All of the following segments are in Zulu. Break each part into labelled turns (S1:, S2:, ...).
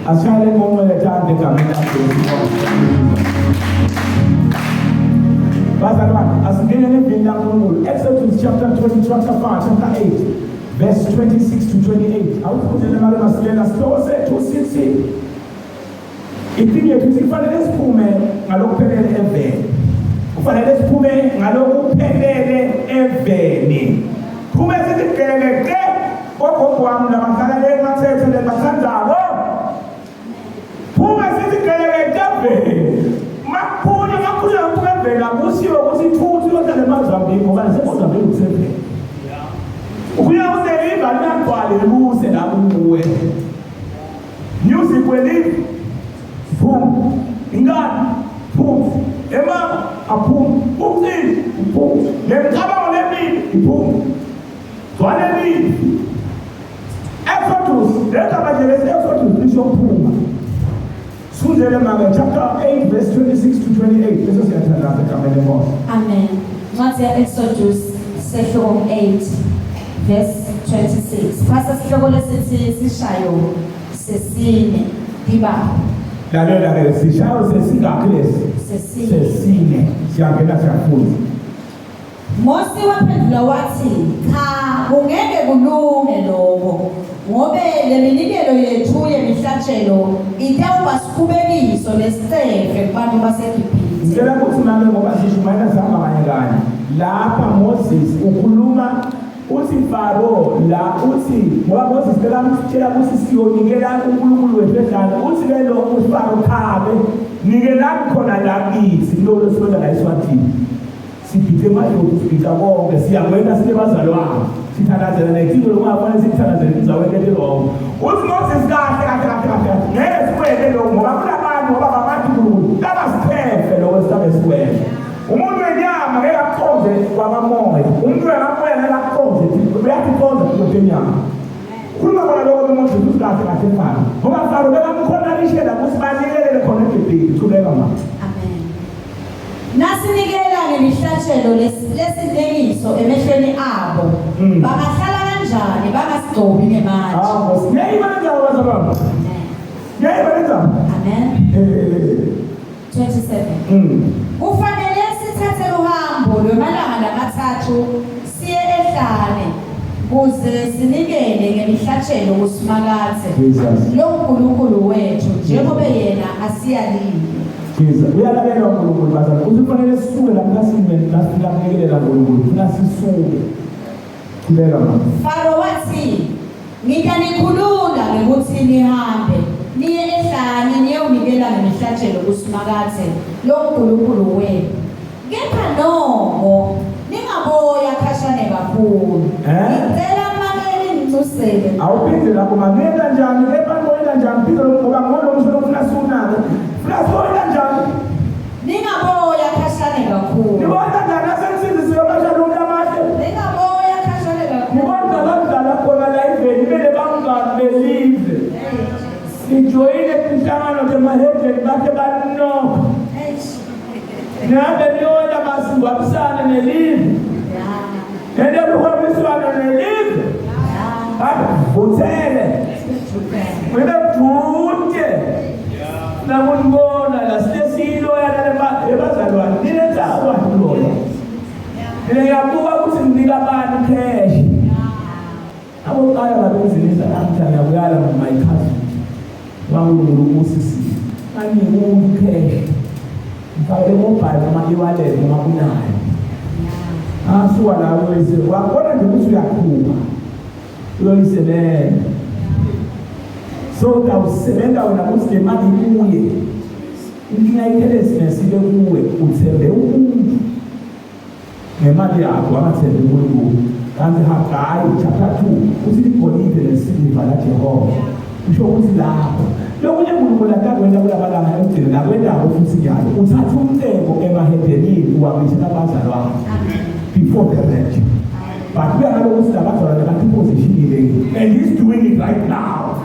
S1: Asishayele inqonqele thanda egameni likaJesu. Bazalwane, asingene evini laNkulunkulu. Exodus chapter 20, chapter 5, chapter 8, verse 26 to 28. Awufundele mali masilela sihloko sethu sithi Inkinga yethu sifanele siphume ngalokuphelele eveni. Kufanele siphume ngalokuphelele eveni. Phume sithi geleqe ogogo wami labahlala le mathethe le bathandako. Phume sithi geleqe eveni. Makhulu makhulu kakhulu eveni akusiyo ukuthi ithuthi yohlala eMozambique ngoba naseMozambique kuseveni. Ukuya kuseliva lingagcwali libuse la kuwe. Music welive phuma ingane phuma emama aphuma ucili uphuma nemicabango lemini iphuma gcwale live Exodus lendaba nje lesi Exodus lisho ukuphuma Sifundele mama chapter 8 verse 26 to 28 bese siyathandaza egameni lenkosi.
S2: Amen. Incwadi ya Exodus sehluko 8 verse 26. Phasa sihloko lesithi sishayo sesine diba.
S1: Lalela ke sishayo sesingakhi lesi?
S2: Sesine.
S1: Sesine. Siyangena siyafunda.
S2: Mosi waphendula wathi, Cha, kungeke kulunge lokho, ngobe le minikelo yethu yemihlatshelo itawuba sikhubekiso nesicefe kubantu baseGibhithe.
S1: Ngicela ukuthi mame ngoba sishumayela sihamba kanye kanye. Lapha Moses ukhuluma uthi Faro la uthi ngoba Moses bekamtshela ukuthi siyonikela uNkulunkulu wethu ehlane uthi ke lo uFaro khabe nikelani khona la kithi kulolo silonda la eSwatini. Sibhice emadlozi sibhica konke siyakwenta sibe bazalwane sithandazela nethilo lokungafanele sikuthandazele endaweni etirongo uthi Moses kahle kahle kahle kahle kahle ngeke sikwente lokhu ngoba kulabantu ngoba babantu uNkulunkulu labasiphefe lokho esisabe sikwente umuntu wenyama ngeke akuqonde kwakamoya umuntu wekamoya ngeke akuqonde uyakuqonda kwenyama khuluma khona lokho kuMoses uthi kahle kahle Faro ngoba Faro bekamkhonalishela ukuthi banikelele khona eGibhithe chubeka mama.
S2: Amen. Nasinikela ngemihlatshelo lesinengiso emehlweni abo, bangahlala kanjani bangasigcobi ngematshe?
S1: Ah, Nkosi. Ngiyayiba le ndaba bazalwane. Ngiyayiba le ndaba.
S2: Amen. 27. Kufanele sithathe uhambo lwemalanga lamathathu siye ehlane kuze sinikele ngemihlatshelo kuSimakadze
S1: Jesus.
S2: longuNkulunkulu wethu njengoba yena asiyalile.
S1: Jesus. Uyalalela uNkulunkulu bazalwane. Uthi kufanele sisuke lapha sime nasifika kunikelela uNkulunkulu. Funa sisuke. Qhubeka mama.
S2: Faro wathi, Ngitanikhulula ngekuthi nihambe niye ehlane niyewunikela ngemihlatshelo kuSimakadze longuNkulunkulu wenu. Kepha noko ningaboya khashane kakhulu.
S1: Eh?
S2: Ngicela make ningincusele.
S1: Awuphinde lapho manenda njani kepha ngoyenda njani phinde lo ngoba ngolo msho lokufuna sunake. Funa soyenda njani?
S2: Ningaboya khashane kakhulu.
S1: Nibona njani asemsindisiwe abashada umuntu amahle?
S2: Ningaboya khashane kakhulu.
S1: Nibona labadlala khona la iveni bele bangani belive. Sijoyine inhlangano temahedeni bakhe banokho. Nihambe niyola masingcwabisane nelive. Nento luhwabiswano nelive. Bakuvuthele. Ngibe mjunje. Nakunibona la silesiloya naleba ebazalwane. Ninenzawa kuloya. Mina ngiyabuka ukuthi nginika abantu cash. Abokuqala babenzinisa namhla ngiyakuyala my cousin. WaNkulunkulu usisile. Anike umuntu cash. Mfake mobile noma e-wallet noma unayo. Asuka la uyise wabona nje ukuthi uyakhupha. Uyoyisebenza. So utawusebenza wena ukuthi le mali ibuye. Inkinga i-carelessness ibe kuwe uthembe umuntu. Ngemali yakho wangathembi uNkulunkulu. Kanti Hagayi chapter 2 uthi ligolide nesiliva laJehova. Kusho ukuthi lapho lokunye uNkulunkulu atakwenta kulamalanga ekugcina nakwentako futhi njalo uthatha umcebo emahedenini uwamisela abazalwane before the rapture. But kuya ngalokuthi labazalwane bathi positionile and he's doing it right now.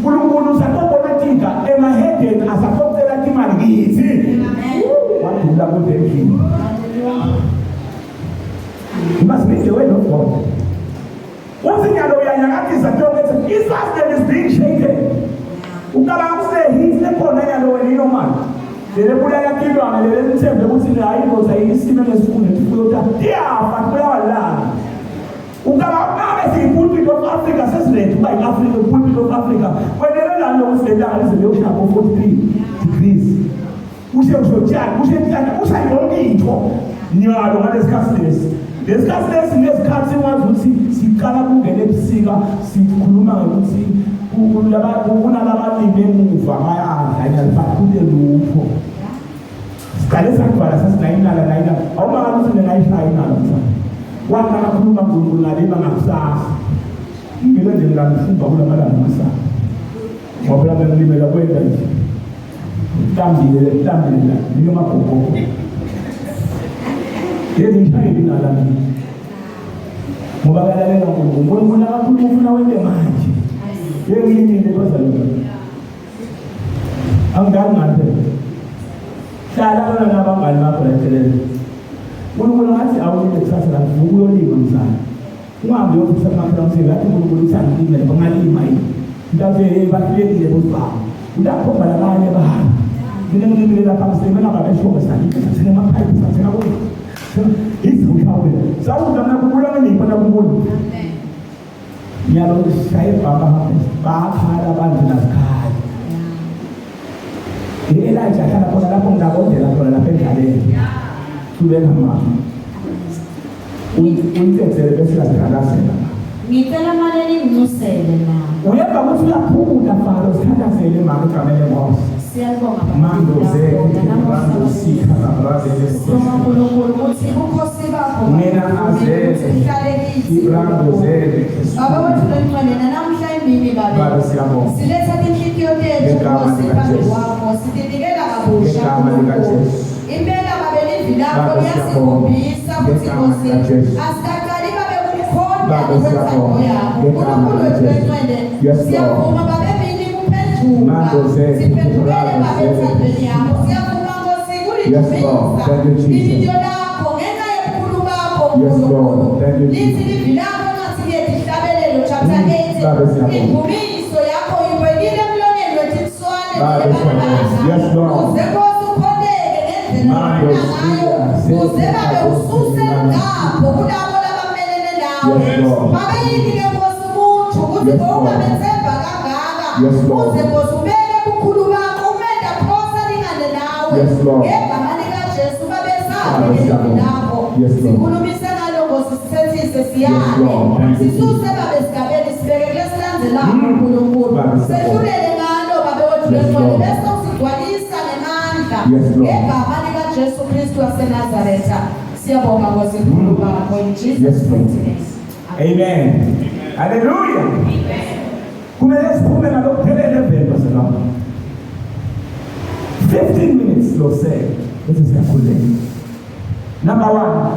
S1: uNkulunkulu usatobona tika emahedeni asatocela timali kithi. Wadlula kude endlini. You must read the word of God. Uthi nyalo uyanyakatisa tonke Israel is being shaken. Ucabanga ukuthi le heat lekhona yalo wena inomali lele bulala tilwane lele lithembe ukuthi hayi indoda isime ngesifunda tifuyo takho tiyafa tibulawa lilanga. Ucabanga ngabe siyi-pulpit of Africa sesiready ukuba yi-Africa pulpit of Africa kwenelelani lokuthi lelanga lize liyoshaya ngo-43 degrees kushe usho tshani kushe tshani kusha yonke into nyalo ngalesikhathi lesi lesikhathi lesi nesikhathi wazi ukuthi siqala kungena ebusika sikhuluma ngokuthi kunalabalimi emuva bayadla nyalibaqhube lutho siqale sakuvala sasinayinala nayinala awumangala ukuthi ningayishaya inala mfana wathi nakakhuluma nkulunkulu ngalima ngakusasa ngile nje ngingamfumba kula malanga kusasa ngoba phela bengilimela kwenda nje Hlambile, hlambile la, nike magogogo. Yezi ngishayele inala mina. Ngoba kalalela uNkulunkulu. uNkulunkulu akakhuluma ufuna wente manje. Yezi ngimile bazalwane. Angidali ngani phela. Hlala lona nabangani bakho la eceleni. uNkulunkulu ngathi awulinde kusasa la vuka uyolima mzala. Ungahambi uyofisa kumakhelwane ukuthi ngathi uNkulunkulu uthi angilime lapha ngalima yini. Mhlawumbe hey bahlulekile bosibaba. Utakhomba labanye abantu. Mina ngilimile lapha ngisebenza ngabeshoba salile sathenga amaphayiphi sathenga konke. Izawushawe. Sawuda mina kubula ngipha nakunkulu. Amen. Ngiyalo ngishaye baba bakhala abantu nasikhala. Elijah ahlala khona lapho ngidabondela khona lapha endlaleni. Thuleka mama. Uyicedzele bese uyazithandazela.
S2: Ngicela mane ninginxusele na.
S1: Uyeva ukuthi uyaphuma Faro sithandazele mama egameni lenkosi.
S2: Siyabonga
S1: Mando zethu mando sikha labrade
S2: Sibonga uNkulunkulu ukuthi ubukhosi bakho
S1: Mina azele
S2: sihlale kithi.
S1: Ibrando zele
S2: Baba wethu longcwele nanamuhla emini
S1: Baba
S2: Baba.
S1: siyabonga.
S2: Siletha tinhlitiyo tethu
S1: Ngegama
S2: Nkosi phambi
S1: likaJesu.
S2: kwakho sitinikela kabusha
S1: Ngegama
S2: uNkulunkulu.
S1: likaJesu.
S2: Impela Babe livi lakho
S1: Baba, siyabonga.
S2: liyasikhombisa ukuthi
S1: Ngegama
S2: Nkosi
S1: likaJesu.
S2: asikaqali babe kukhonda
S1: Baba,
S2: ngokwentando
S1: siyabonga.
S2: yakho.
S1: Ngegama
S2: uNkulunkulu wethu
S1: likaJesu.
S2: longcwele
S1: Yes, Lord.
S2: siyavuma Babe emini kuphenduka.
S1: Mando zethu,
S2: Siphendukele
S1: Brando
S2: Babe
S1: zethu.
S2: ethandweni yakho. Siyavuma Nkosi
S1: Yes, Lord.
S2: kulidumisa
S1: Thank you, Jesus.
S2: ibito lakho ngenxa yobukhulu bakho
S1: Yes, Lord.
S2: uNkulunkulu.
S1: Thank you,
S2: Lithi
S1: Jesus.
S2: livi lakho encwadini yezihlabelelo chapter 8
S1: Babe, siyabonga.
S2: indumiso yakho iwelile emlonyeni wethinswane
S1: Babe, siyabonga. Yes, Lord.
S2: uze Nkosi ukhoneke ngendlela
S1: Mando
S2: ofuna ngayo
S1: siya,
S2: uze babe ususe
S1: siya.
S2: ngapho kulabo labamelene nawe
S1: Yes, Lord.
S2: babe yini ke Nkosi umuntu ukuthi
S1: Yes, Lord.
S2: bowungabethemba kangaka
S1: Yes, Lord.
S2: uze Nkosi ubeke bukhulu bakho umente phosa lingane nawe
S1: Yes, Lord.
S2: ngegama likaJesu babe sabe
S1: Babe,
S2: ngelizwi
S1: siyabonga.
S2: lakho
S1: Yes, Lord.
S2: sikhulumise ngalo Nkosi sithethise
S1: Yes,
S2: siyale
S1: Lord. Thank you,
S2: sisuse babe esigabeni sibeke kulesilandelayo uNkulunkulu
S1: Babe, siyabonga.
S2: sehlulele ngalo babe wethu
S1: Yes,
S2: lengcwele
S1: Lord.
S2: bese usigcwalisa ngemandla
S1: Yes, Lord.
S2: ngegama likaJesu Kristu waseNazaretha siyabonga Nkosi enkulu bakho in Jesus
S1: Yes, Lord.
S2: mighty name
S1: Amen. Hallelujah. Kumele siphume ngalokuphelele eveni bazalwane. 15 minutes lo say bese siyakhuleka. Number 1,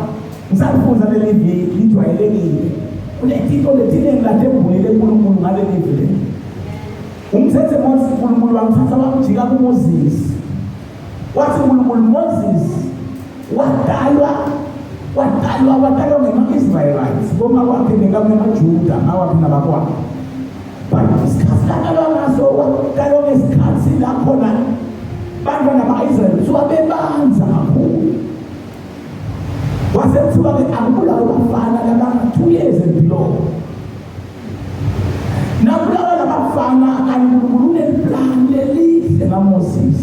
S1: ngisakufunza leli viki lijwayelekile. Kunetinto letiningi lade embulele uNkulunkulu ngaleli viki leli. Umthetho Moses uNkulunkulu wamthatha wamjika kuMoses. Wathi uNkulunkulu Moses wadalwa wadalwa wadalwa ngema-Israelites boma kwakhe ngemaJuda mawakhe nabakwakhe. But isikhathi ladalwa ngaso wadalwa ngesikhathi la khona bantwana ba-Israyeli kuthiwa bebanza kakhulu. Kwase kuthiwa-ke akubulawe bafana labanga-2 years and below. Nakulawa labafana kaNkulunkulu uneplani lelihle ngaMoses.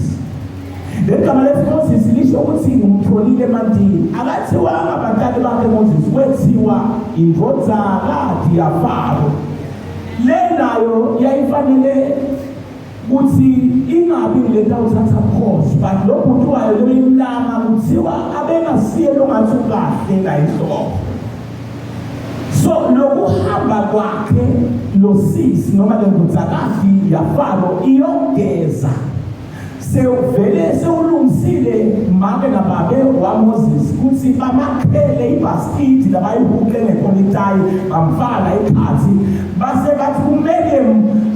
S1: Leli gama lethi Moses lisho ukuthi ngumtholile emantini. Akathiwanga abantali bakhe Moses, kwethiwa indvodzakati yaFaro. Le nayo yayifanele ukuthi ingabi ngilento awuthatha pause but lo bhuti wayo lobeyimlama kuthiwa abengasiye longathi ukahle la inhloko. So lokuhamba kwakhe lo sisi noma le ndvodzakati yaFaro iyogeza sewuvele sewulungisile make nababe waMoses ukuthi bamakhele ibhasikidi labayihuke ngekhonitayi bamfaka ikhathi base bathi kumele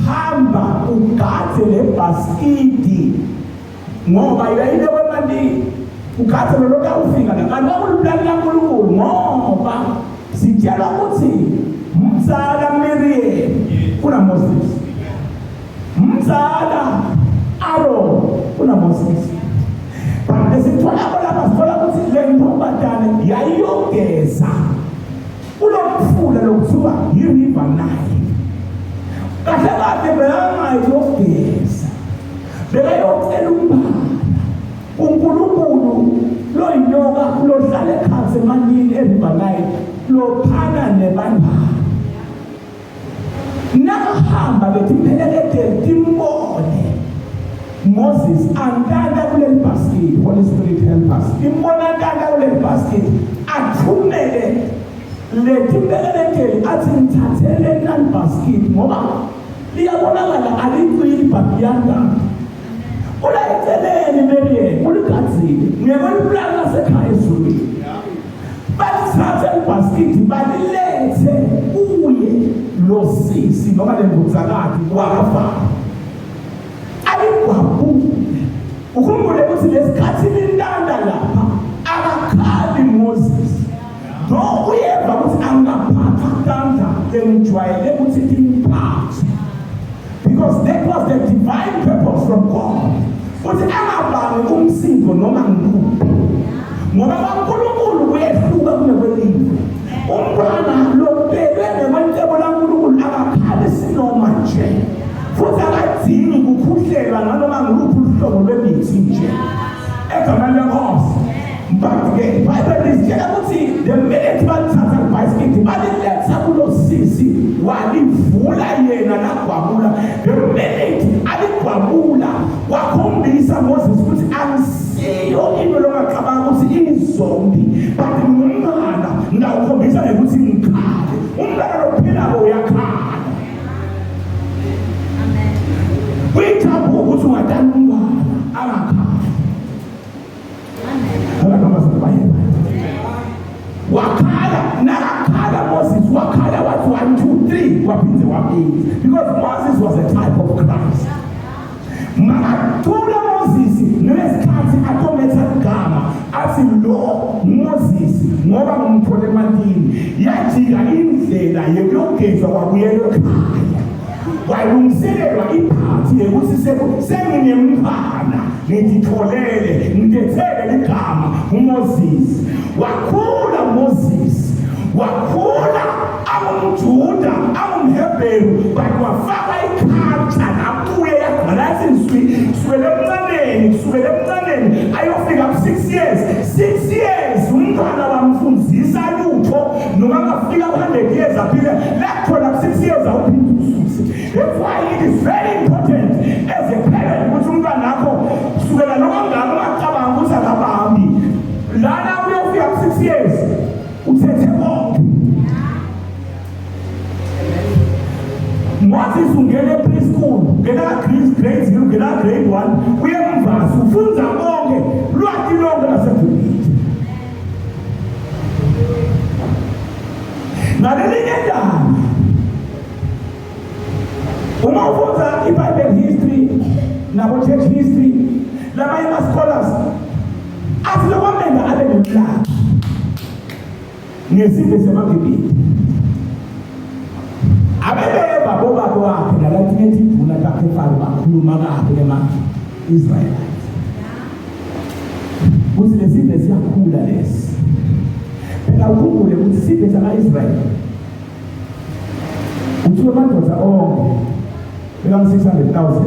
S1: hamba ugadze le bhasikidi ngoba yayibekwe emantini ugadze lolo kawufika la kanti kwakuliplani laNkulunkulu ngoba sitshelwa ukuthi mzala Miriam kuna Moses. Mzala Aaron kuna Moses. But lesithola lapha sithola ukuthi le ntombazane yayiyogeza kulo mfula lokuthiwa yi-River Nile. Kahle kahle bekangayiyogeza, bekayocela umbala uNkulunkulu loyinyoka lohlala ekhansi emanini e-River Nile lophana nebantwana. Nakahamba bethi impheleketeli timbone Moses antanta kuleli basket. Holy Spirit, help us. Imbona antanta kuleli basket, athumele letimpeleketeli athi ngithathele nali basket ngoba liyabonakala alicili but liyantanta. Ula eceleni Miriam uligadzile ngekweliplani lasekhaya ezulwini. Balithathe ibhasikidi balilethe kuye lo sisi noma le ndodakazi wakaFaro aligwabule. Ukhumbule ukuthi lesikhathi lintanta lapha akakhali Moses, though uyeva ukuthi angaphatha tandla lengijwayele ukuthi timphathe, because that was the divine purpose from God ukuthi angabangi umsindo noma ngikuphi, ngoba kaNkulunkulu kuyehluka kunekwelive. Umntwana lobelwe ngekwentebo laNkulunkulu akakhali sinoma nje, futhi akadingi kukhuhlelwa nganoma ngiluphi uhlobo lwemithi nje egameni lenkosi. But-ke iBhayibheli lisitshela ukuthi the minute balithatha ibhayisikidi baliletha kulo sisi, walivula yena lagwabula. The minute aligwabula wakhombisa Moses ukuthi angisiyo into longacabanga ukuthi izombi, but ngumntwana ngawukhombisa ngekuthi ngikhale. Umntwana lophilako uyakhala. Kuyithambo ukuthi ungatala umntwana angakhali. Wakhala nakakhala Moses, wakhala wathi 1 2 3, waphinde wabili, because Moses was a type of Christ. Makacula Moses ngesikhathi atometha igama athi lo Moses ngoba ngimthole emantini, yajika indlela yokuyogezwa kwabuyelwa ekhaya, kwalungiselelwa iphathi yokuthi senginemntwana ngititholele ngidethele ligama uMoses. Wakhula Moses, wakhula angumJuda, angumHebheru, but wafaka iculture nakuye yagcwala yathi nswi kusukela emncaneni, kusukela emncaneni ayofika ku-6 years. 6 years umntwana wamfundisa lutho noma angafika ku-100 years aphile lakhona ku-6 years awuphinde ususe. That's why it is very important as a parent ukuthi umntwana wakho kusukela noma ngako ungacabanga ukuthi akabambi lana uyofika ku-6 years uthethe konke. Moses ungena e-preschool, ungena ka-grade 0, ungena ka-grade 1, uye emvasi ufunza konke lwati lonke laseGibhithe. Ngalelinye ilanga uma ufunza i-Bible history nabo-church history lamanye ama-scholars athi lokwamenza abe nomlando ngesizwe semaGibhithe abebeva bobaba wakhe nalatinye tindvuna takhe Faro bakhuluma kabi nema-Israyelites kutsi lesive siyakhula lesi. Phela ukhumbule ukuthi sive saka-Israyeli kuthiwa amadoda onke bekangu-600,000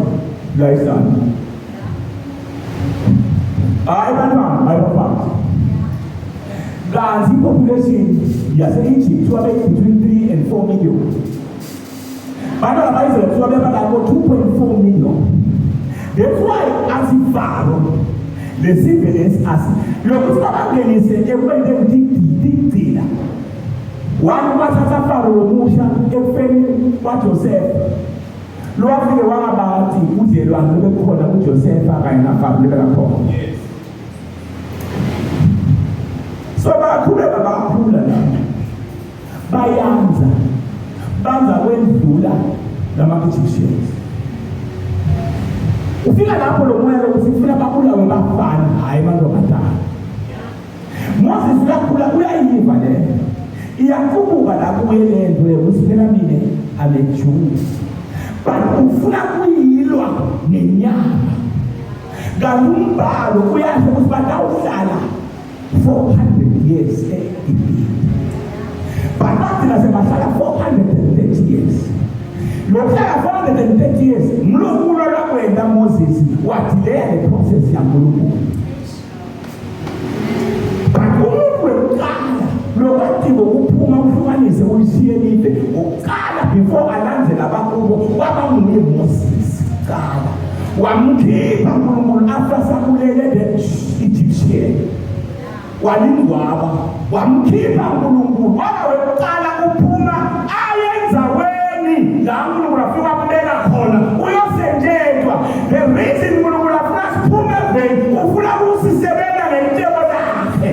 S1: la isandla, hayi bantwana, hayi bafazi, kanti i-population yase-Egypt kuthiwa beyi-between 3 and 4 million. Bantwana ba-Israel kuthiwa bebangako 2.4 million. That's why athi Faro lesive lesi asi lokuthi babangenise ekwenteni tigcila. One wathatha Faro lomusha ekufeni kwaJoseph lowafike wangabathi udlelwane lobekhona kuJosepha kanye naFaro lebekakhona. So bayaqhubeka bakhula lapho, bayanza banza kwendlula lama-Egyptians. Ufika lapho lo moya lokuthi kufuna babulawe bafana, hhayi amantombazana. Moses uyakhula, uyayiva le iyaqubuka la kuye le nto yokuthi phela mina I'm a Jew, but ufuna kuyila. Ilwa nenyama. Kanti umbhalo uyasho ukuthi batawuhlala 400 years eGibhithe. But bagcina sebahlala 430 years. Lokuhlala 430 years mlokulo lwakwenda Moses wadileya le process yaNkulunkulu. But umuntu wekuqala lokwatiko kuphuma uhlukanise uyishiye live ukuqala before alandzela abakubo kwaba nguye Moses kuqala. Wamkhipha uNkulunkulu after sakulele the Egyptian. Walingwaba wamkhipha uNkulunkulu waba wekuqala uphuma ayenzaweni la uNkulunkulu afika kubeka khona uyosenjethwa. The reason uNkulunkulu afuna siphume eveni ufuna ukusisebenza ngenteko lakhe.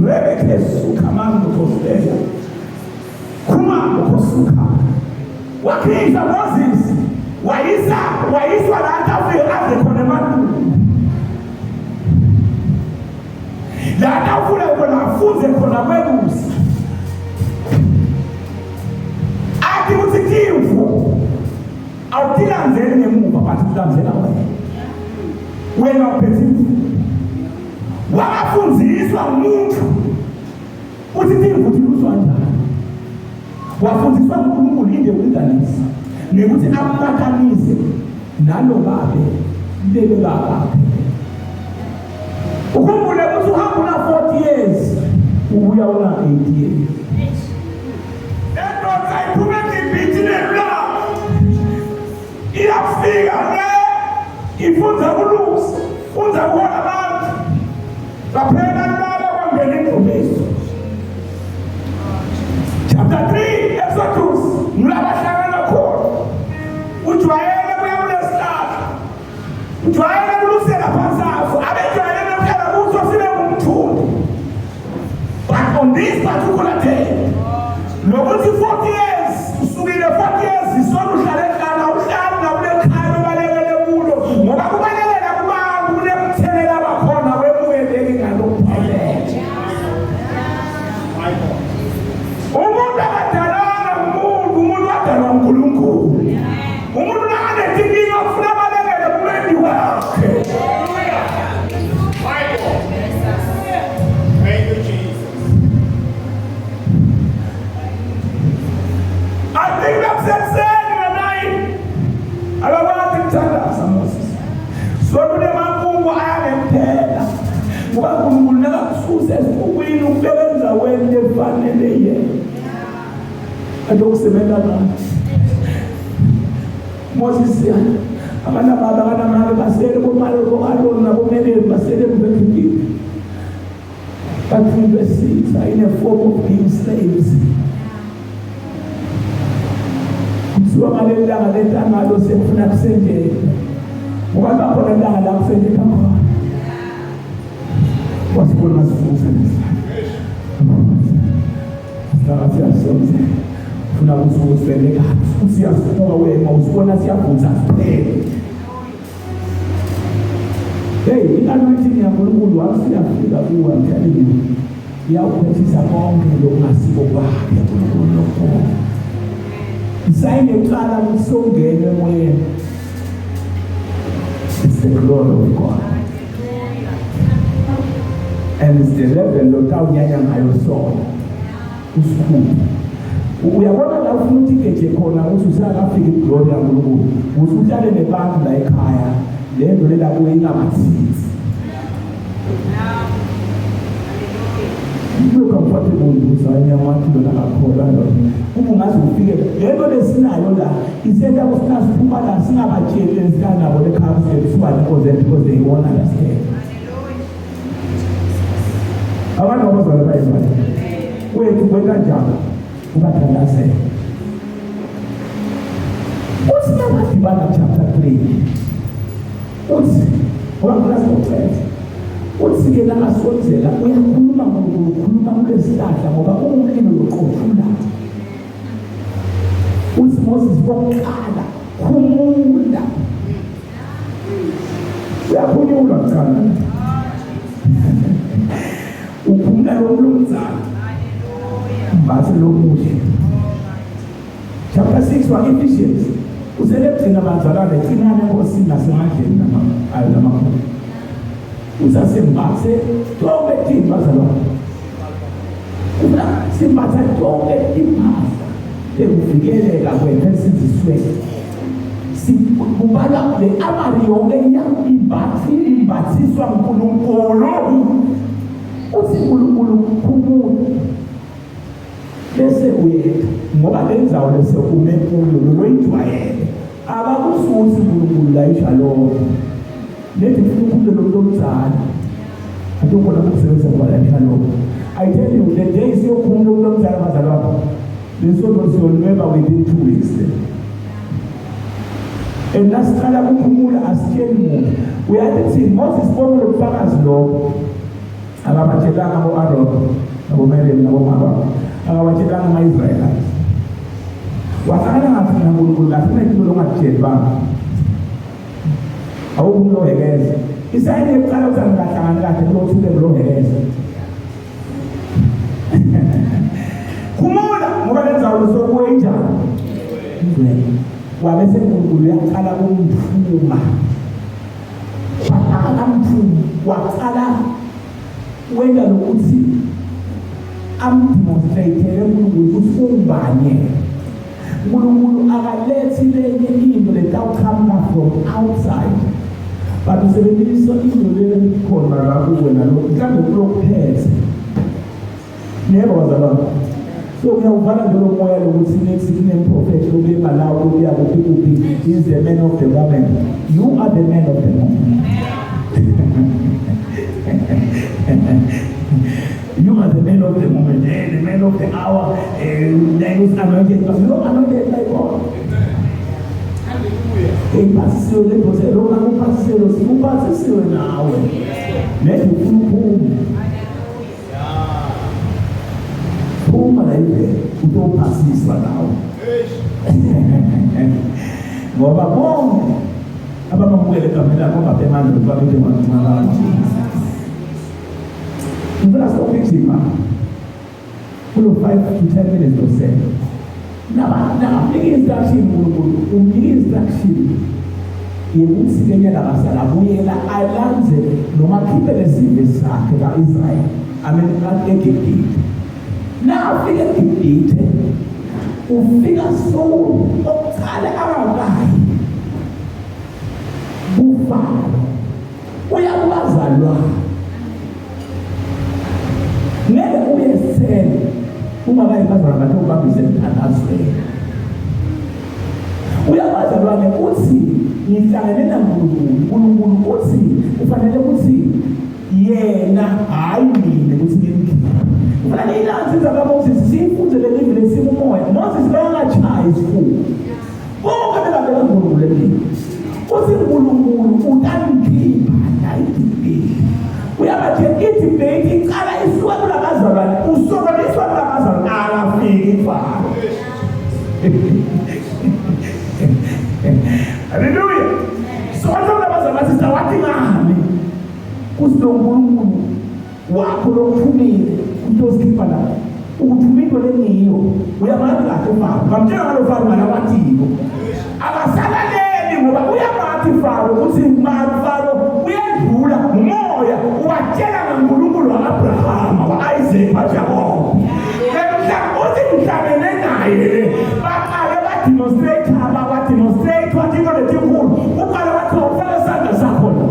S1: Rebeke suka mando kostela khumalo kosuka wakhishwa Moses wayisa wayiswa la afike adle khona emandulo la tafula khona afunze khona kwelusa athi ukuthi timvu awutilandzeli ngemuva but ulandzela wena wena uphethe imvu wakafundziswa umuntu uthi timvu tiluswa njani wafundiswa uNkulunkulu in the wilderness nekuthi akumatanise nalo babe lelo babakhe. Ukhumbule ukuthi uhamba una 40 years ubuya una 80 years. Endoda iphume eGibhithe nelulaka iyafika le ifunza kulusa funza kuhola abantu baphela lulala kwangena indumiso. Chapter 3 Exodus ngulabahlangana khona ujwayele kuya kulesihlahla ujwayele kulusela phansi aso abejwayele nokuhlala kuso sibe ngumthundu. But on this particular day lokuthi 40 years usukile 40 years isona uhlale ehlala uhlali nakulekhaya ubalekele kulo ngoba kubalekela kubantu kunemthelela wakhona wemuyeleki ngalokuphelele. Umuntu akadalanga umuntu, umuntu wadalwa uNkulunkulu. Umuntu nakanenkinga ufuna abalekele kumendi wakhe.
S3: My God. Thank you, Jesus.
S1: I think nakusekuseni nga-9 akakwazi kuthandaza Moses. Sokunemakungu ayangemphela ngoba uNkulunkulu nakakususa esixukwini ukubeka endaweni lefanele yena. Adokusebenza ngathi Moses akanababa akanamali basele bomali bo-Aroni nabomeleli basele eGibhithe. Bathumbe sitha in a form of being slaves. Kuthiwa ngaleli langa lentangalo sekufuna kusendele ngoba bakhona ilanga la kusendela khona wasibona sifuse nesandla siyasonze ufuna ukuthi usele kahle siyasibuka wena usibona siyavutha siphele. Hey, i-anointing yaNkulunkulu wasiyafika kuwe, I'm telling you, iyawuphethisa konke lokungasiko kwakhe uNkulunkulu lokukhona. Isayini yokuqala ukuthi sowungene emoyeni. It's the glory of God. And it's the level lotawunyanya ngayo sona. Usikhulu. Uyabona la ufuna ukuthi igeje khona ukuthi usakafika iglory yaNkulunkulu. Usuhlale nebantu la ekhaya le nto lela kuye ingabathithi. Ube comfortable ukuthi anyamathi lona akakholwa lona. Uma ungaze ufike le nto lesinayo la isenta ukuthi siphuma la singabatsheli esikanabo lekhaya kuthiwa because they won't understand. Abantu abazalwa bayizwa. Wethu kwenkanjani ubathandazele. Uthi nabadibana chapter 3 uthi ngoba ngilasiqeda uthi ke nakasonzela uyakhuluma uNkulunkulu ukhuluma kulesihlahla ngoba ungumlilo loqothula. Uthi Moses kokuqala khumula. Uyakhunyulwa kuqala. Ukhumula lo mlumzana. Mbase lomuhle. Chapter 6 wa-Ephesians uselekugcina bazalwane qinani enkosini nasemandleni namakhulu. Usasembathe tonke thini bazalwane. Ufuna simbatha tonke impahla ekuvikeleka kwethu esindisweni. Kubalwa le amali yonke iyambathiswa imbathiswa uNkulunkulu. Uthi uNkulunkulu phumula bese uyetha ngoba le ndzawo lese ume kuyo loyijwayele abakususi uNkulunkulu la ijalo lethi ufuna ukhulule lo muntu omdala atokhona ukusebenza ngoba la ijalo. I tell you, the day siyokhulula umuntu omdala bazalwane, lesonto siyonweba within 2 weeks. And nasiqala kuphumula asitsheli muntu. Uyathi thini Moses? Bonke lobufakazi lokho akabatshelanga bo-Aaron nabo-Miriam nabomama, akabatshelanga ama-Israelites. Wahlangana ngathi naNkulunkulu kahle kunento longatsheli bantu awukho umuntu ohekeza isayini yokuqala ukuthi angingahlangani kahle kulothuke ngilohekeza. Khumula ngoba le ndzawo lesokuwe injani ingcwele. Wabe seNkulunkulu uyaqala kumthuma, waqala mthuma, waqala wenta lokuthi amdemonstrate uNkulunkulu ukuthi ungubani yena. uNkulunkulu akalethi lenye into letawuqhamuka from outside, but usebenzisa into le khona la kuwe nalo mhlawumbe kulokuphethe. Yebo bazalwane, so ngiyawuvala nje lo moya lokuthi next kunemprofethi obema la ukuya kuphi kuphi is the man of the moment. You are the man of the moment. You are the man of the moment, eh, the man of the hour. Then is anointed, but you are anointed by God. Iphathisiwe le nto lo uphathisiwe, uphathisiwe nawe. Nedi ufuna uphume. Phuma la ivele utophasiswa nawe. Ngoba bonke abamamukele egameni lakho baphe amandla ukuthi babe ngabantwana. Ngicela sokugijima kulo 5 to 10 minutes or so. Naba nakamnika instruction uNkulunkulu, umnika instruction yokuthi kenyana basala buyela alanze noma akhiphe lesive sakhe ka-Israyeli, amen, eGibhithe. Nafika eGibhithe ufika so okuqala angakayi kuFaro, uya kubazalwane. Ngeke uye esitheni ungakayi bazalwane bakhe ubambise emthandazweni. Uyabazalwane uthi ngihlangene naNkulunkulu, uNkulunkulu uthi kufanele ukuthi yena hayi mina ukuthi ngimkhiphe. Kufanele ilanzi indaba kaMoses siyifunde le livi lesikumoya. Moses bekangatshayi isifuba konke bekabeka uNkulunkulu emlini. Uthi uNkulunkulu utangikhipha la idebate. Uyabatshela idebate icala isuka kulabazalwane, usokoliswa kulabazalwane, akafiki Faro. Haleluya. So wathi kulabazalwane sisawathi ngani kuthi lo Nkulunkulu wakho lokuthumile utosikhipha la ukuthuma into lengiyo. Uyamazi kahle uFaro, bamtshela ngalo Faro ngalawathiko akasalaleli ngoba uyamathi Faro ukuthi Faro uyedlula ngumoya ubatshela ngaNkulunkulu wa-Abrahama, wa-Isaac, waJakobe. Uthi ngihlangene naye le baqale bademonstrate, bademonstrate wathi into letinkulu. Uqale wathi ufake isandla sakho la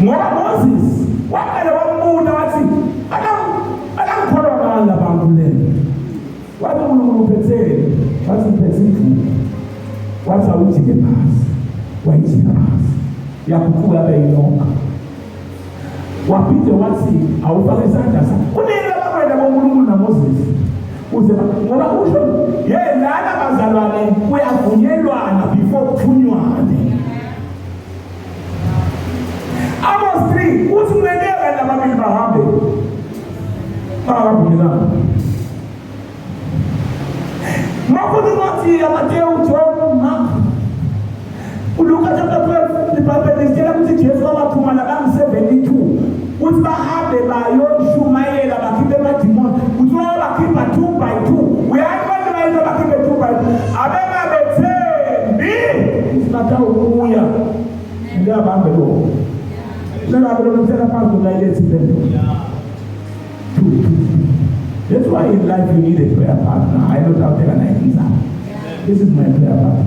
S1: ngoba Moses waqale wambuta wathi akangikholwa ngani labantu le. Wathi uNkulunkulu uphetheni? Wathi ngiphethe indlu. Wathi awujike phasi, wayijika phasi yaguquka yabe yinyoka. Waphinde wathi awufake isandla sakho. Kunini abakwenda boNkulunkulu naMoses uze ngoba usho ye lana bazalwane kuyavunyelwana before kuthunywane. Amos 3 uthi kungenteka lababili bahambe bangakavumelani. Mafuthi incwadi yaMateyu, John, Mark, uLuka chapter 12, iBhayibheli lisitshela ukuthi Jesu wabathuma labangu-72 ukuthi bahambe bayoshumayela bakhiphe amadimoni. Kuthiwa bakhipha 2 by 2. Uyazi abantu bayinto bakhiphe Make lomtshela phansi ungayilethi impendulo. That's why in life you need a prayer partner. I don't have to This is my prayer partner.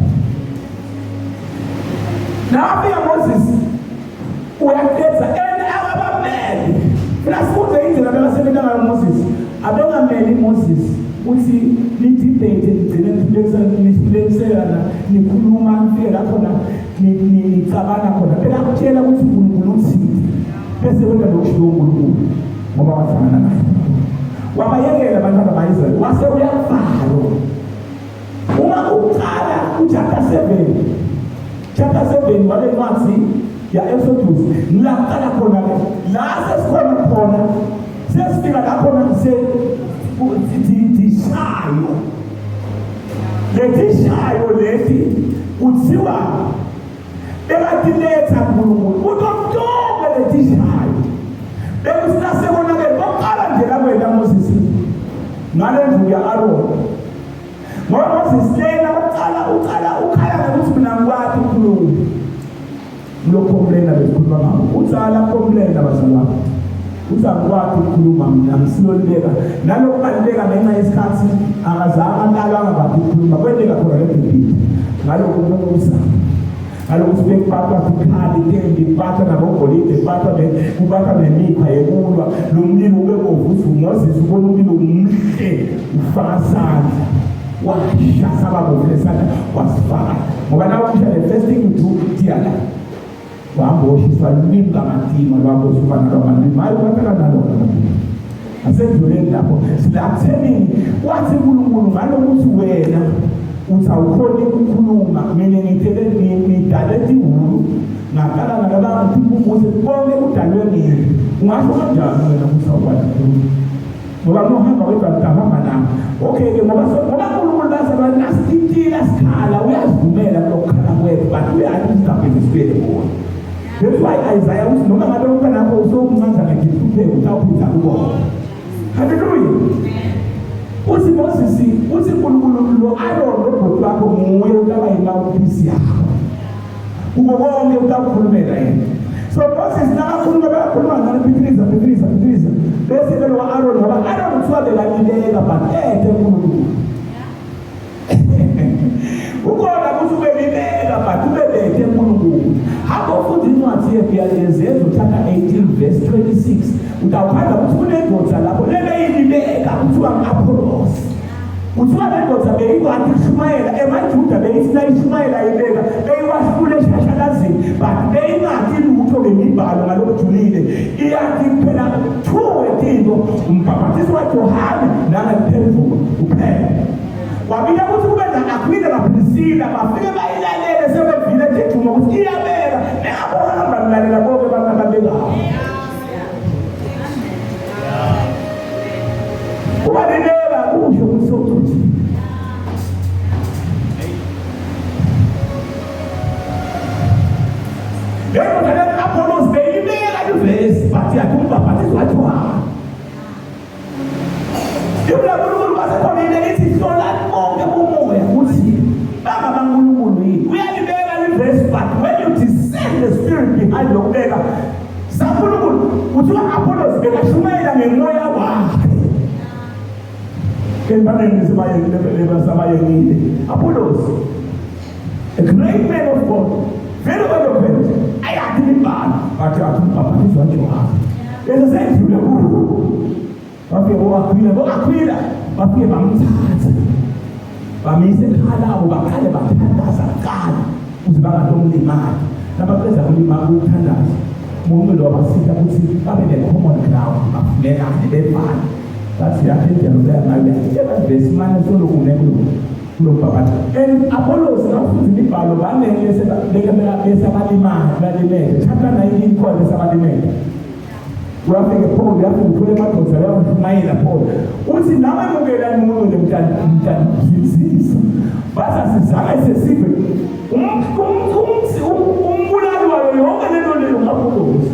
S1: Nafika Moses uyaqedza and akabameli. Funa sifunde indlela bekasebenza ngayo Moses. Abengameli Moses uthi ni-debate nigcine nihlekisana nikhuluma nifike la khona nicabana khona. Bekakutshela ukuthi uNkulunkulu uthini bese wena lokushiwo uNkulunkulu ngoba wahlangana naye. Wabayekela abantwana ba-Israyeli wase uyaFaro. Uma uqala uchapter 7 chapter 7 wale ncwadi ya Exodus laqala khona ke la sesikhona khona sesifika la khona se tishayo letishayo leti kuthiwa bekatiletha uNkulunkulu utomtonke letishayo bekusasekonakele bokuqala nje lakwena Moses ngale ndlu ya-Aaron ngoba Moses lena uqala uqala ukhala ngokuthi mina ngikwati ukukhuluma ngilokho-complaina besikhuluma ngako utsala complaina bazalwane uthi angikwati ukukhuluma mina ngisilolibeka nalokhu balibeka ngenxa yesikhathi akazange akalwa angakwati ukukhuluma kwenteka khona lebhibhidi ngalokhu kubusa ngalokhu bekuphathwa tikhali tembi kuphathwa nabogolide kuphathwa kuphathwa nemikhwa yekulwa lo mlilo ube bovu uthi uMoses ubona umlilo muhle ufaka sandla washa sababovu lesandla wasifaka ngoba nawe usha the first thing you do tiyala wahamba woshiswa lulimi kamatima lwahamba osufana lwamalimi hayi ubataka nalona asendluleni lapho silakuthenini wathi uNkulunkulu ngalokuthi wena uthi awukhoni ukukhuluma mina ngithele ngidale ihulu ngaqala nalaba ngithi umuzi konke kudalwe ngini ungasho kanjani wena ukuthi awukwazi ukukhuluma ngoba nohamba wedwa ngihamba nami okay ke ngoba ngoba uNkulunkulu bazalwane nasitintila sikhala uyazivumela kulokukhala kwethu but uyazi ukuthi singabheki sibuyele kuwe. That's why Isaiah uthi noma ngabe umntanakho usowumncanza ngezinhlupheko utawuphinda kubona. Haleluya. Uthi Moses uthi uNkulunkulu lo Aaron lo bhuti wakho nguye utaba yimouthpiece yakho. Kuko konke utakukhulumela yena. So Moses nakakhuluma bayakhuluma ngani phithiliza phithiliza phithiliza. Bese ke lo Aaron ngoba Aaron kuthiwa bekalileka but ethe uNkulunkulu. Ukhona ukuthi ube libeka but ube bethe uNkulunkulu. Hamba ufunda incwadi yeZenzo chapter 18 verse 26 utawukhanda ukuthi kunendoda lapho lebeyilibeka kuthiwa ngu-Apollos. Kuthiwa le ndoda beyikwati ukushumayela emaJuda beyithi nayishumayela ibeka beyiwahlula eshashalazini but beyingathi lutho ngemibhalo ngalokujulile iyathi kuphela two wetinto umbhabhathiso waJohane nangemphendulo kuphela. Kwabila ukuthi kube na-Akwila naPrisila bafike bayilalele sebevile ejejuma ukuthi iyabeka nabo hamba nilalela bonke abantu ababekayo. Kuba lileka kusho ukuthi sewucuthile. Lendoda le-Apollos beyibeka ivesi but yathi umbhabhathiso waJohane. Ibla uNkulunkulu basekhona ile lithi hlolani konke kumoya ukuthi bangabaNkulunkulu yini. Uyalibeka livesi but when you discern the spirit behind lokubeka saNkulunkulu kuthiwa Apollos bekashumayela ngemoya wakhe. Embaneni sebayekile Apollos a great man of God very eloquent ayathi imibhalo but athi umbhabhathiso waJohane. Bese sendlule kuwo bafike bo-Akwila bo-Akwila bafike bamthatha bamise ekhaya labo baqale bathandaza kuqala ukuze bangatomlimali nabaqeda kulimala ukuthandaza umuntu wabasita ukuthi babe ne-common ground bavumelane bevane bathi yakhe indlela obeya ngayo ebavesi mane solokune kulo mbhabhathiso. And Apollos nawufunda imibhalo banenge besabalimala balimele chapter 19 khona besabalimele uyafika Paul uyafika uthole emadoda uyamshumayela Paul uthi nawe mukelani umuntu mntangiphilisa bathi asizange sesive umbulali wayo yonke lento leyo ngu-Apollos.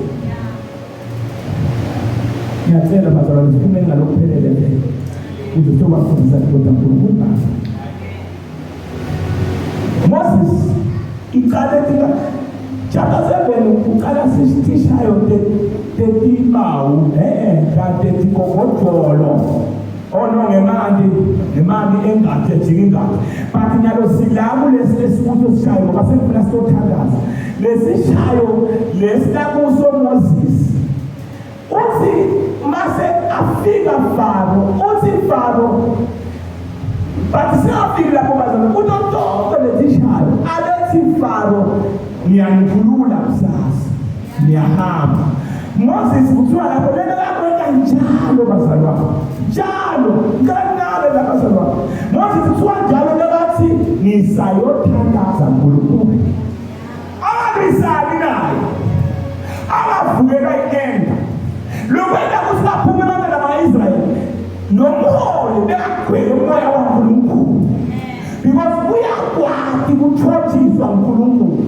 S1: Ngiyacela bazalwane siphume ngalokuphelele nje ukuze siyobafundisa indoda uNkulunkulu. Moses iqale tika Chapter 7 uqala sishayo tetibawu kade tigogodolo. Oh no, ngemali, ngemali engadi ejika ingadi. But nyalo silaku lesi lesikuso sishayo ngoba sengifuna siyothandaza. Lesishayo lesilakuso Moses. Uthi mase afika Faro, uthi Faro but singafiki lapho bazalwane, kuto tonke letishayo alethi Faro ngiyanikhulula kusasa, ngiyahamba. Moses kuthiwa lapho lento yakwenza njalo bazalwane, njalo ngicela la bazalwane. Moses kuthiwa njalo lekathi ngisayothandaza uNkulunkulu. Angabisabi naye, angavukelwa i-anger. Lokwenza ukuthi baphume abantwana ba-Israyeli nomholi bekagcwele umoya waNkulunkulu, because uyakwati kuthotshiswa uNkulunkulu.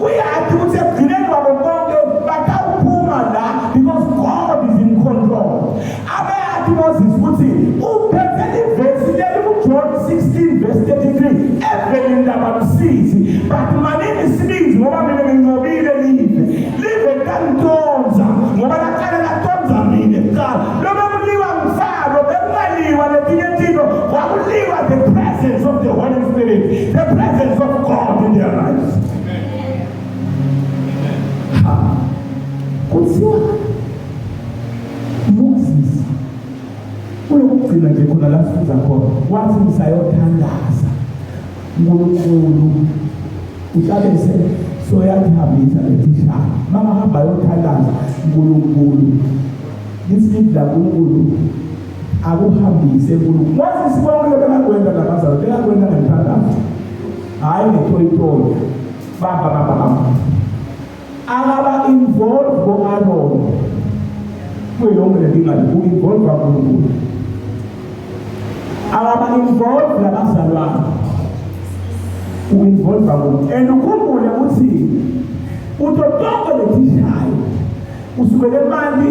S1: Uyazi ukuthi ekugcineni kwabo bonke batawuphuma la because God is in control. Abeyathi Moses ukuthi uphethe ivesi leli kuJohn 16 verse 33 evele indaba msizi, but manini sibinzi ngoba mina nginqobile live. Live kantonza ngoba laqala latonza mina kuqala. Lobe kuliwa ngifaro bekungaliwa letinye tinto, kwakuliwa the presence of the Holy Spirit, the presence of God in their lives. Ha. Kuthiwa Moses kulokugcina nje khona la sifunza khona wathi ngisayothandaza uNkulunkulu uhlabese soyathambisa lethishana mama hamba yothandaza uNkulunkulu lithi la uNkulunkulu akuhambise uNkulunkulu. Moses konke bekakwenza labazalwane bekakwenza ngemthandazo, hayi ngetoyitoyi. Bamba bamba bamba akaba involve ko-Aaron kuyo yonke le nkinga le, u-involve uNkulunkulu. Akaba involve labazalwane, u-involve uNkulunkulu. And ukhumbule ukuthi uto tonke letishayo usukele emanti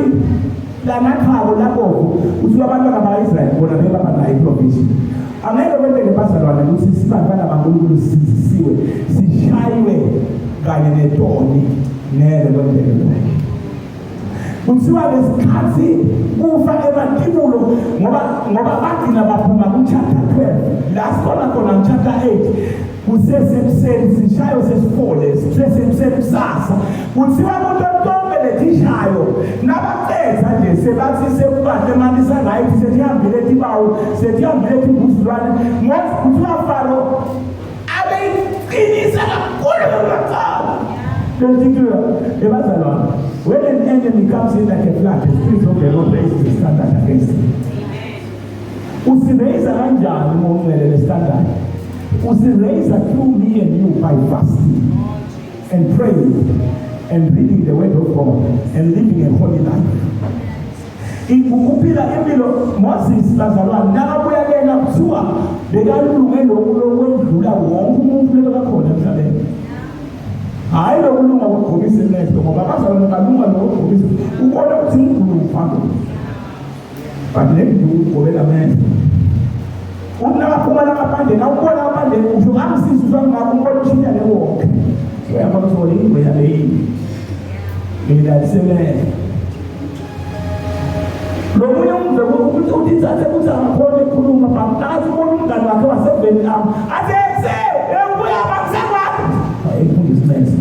S1: lanakhabo labovu usuke abantwana ba-Israyeli bona bebaba nayo i-provision. Angeke kwenteke bazalwane ukuthi sibantwana baNkulunkulu sisindisiwe sishayiwe kanye netoni, ngeke kwenteke lokho. Kuthiwa lesikhathi kufa ematibulo ngoba bagcina baphuma ku-chapter 12 la sikhona khona ku-chapter 8 kusesekuseni sishayo sesifole sisesekuseni kusasa. Kuthiwa kuto tonke letishayo nabacedza nje sebathi sekukahle manje sa-right sethihambile tibawu sethihambile timbuzulwane. Kuthiwa Faro abeyiqinisa kakhulu ngacala lentitulo ebazalwane. When an enemy comes in like a flood, the Spirit of the Lord raises the standard against him. Usiraise kanjani ngongcwele le standard? Usiraise through me and you by fasting and praying and reading the word of God and living a holy life. Ukuphila impilo Moses bazalwane nakabuya kena kuthiwa bekalunge lokhu lokwendlula wonke umuntu lebekakhona emhlabeni. Hhayi lokulunga kokugqokisa emehlo ngoba abazalwane balunga lokugqokisa ubona ukuthi ngigulufa lo, but le nduku ugobela amehlo. Uthi nakaphuma langaphandle nawubona ngaphandle usho ngamsiza usangakho umbona ushintsha newonke uyabona ukuthi ingwenya leyini ngilalisemehlo. Lo munye umve ukuthi uthi thathe ukuthi angakhona ukukhuluma but nakathi ubona umngani wakhe waseVietnam athi ekse ubuya bakusekwakhe ayifundisa isimese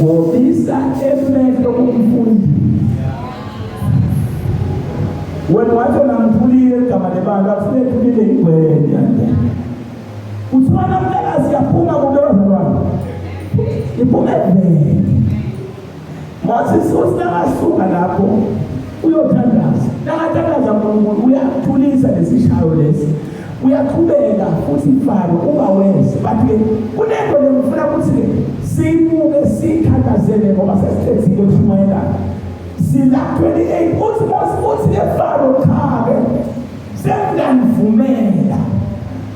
S1: ugobisa emehlo kumfundi. Wena wathi namthulile igama lebantu akusethulile ingwenya kuthiwa namhlanje siyaphuma kube bazalwane iphume evele. Moses uthi nakasuka lapho uyothandaza, nakathandaza uNkulunkulu uyathulisa lesishayo lesi, uyaqhubeka futhi Faro ungawezi. But ke kunento le ngifuna ukuthi siyibuke siyithandazele ngoba sesithethile kushumayelana sila 28. Uthi Moses uthi le Faro cha-ke sengiyanivumela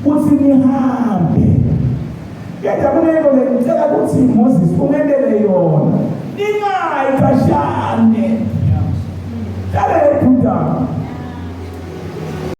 S1: ukuthi nihambe, kodwa kunento le ngicela ukuthi Moses ungentele yona, ningayi khashane. Kale